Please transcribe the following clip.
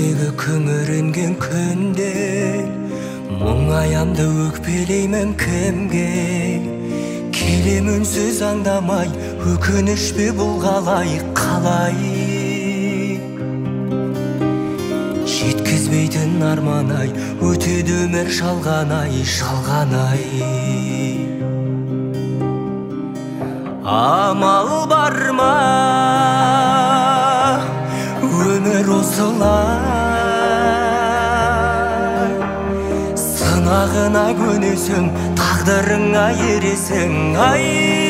Түнектегі күңіренген күнде мұңаямды өкпелеймін кімге? Келем үнсіз аңдамай, өкініш пе бұл қалай, қалай? Жеткізбейтін арман ай, өтеді өмір жалған ай, жалған ай. Амал бар ма, өмір осылай, сынағына көнесің, тағдырыңа ересің, ай.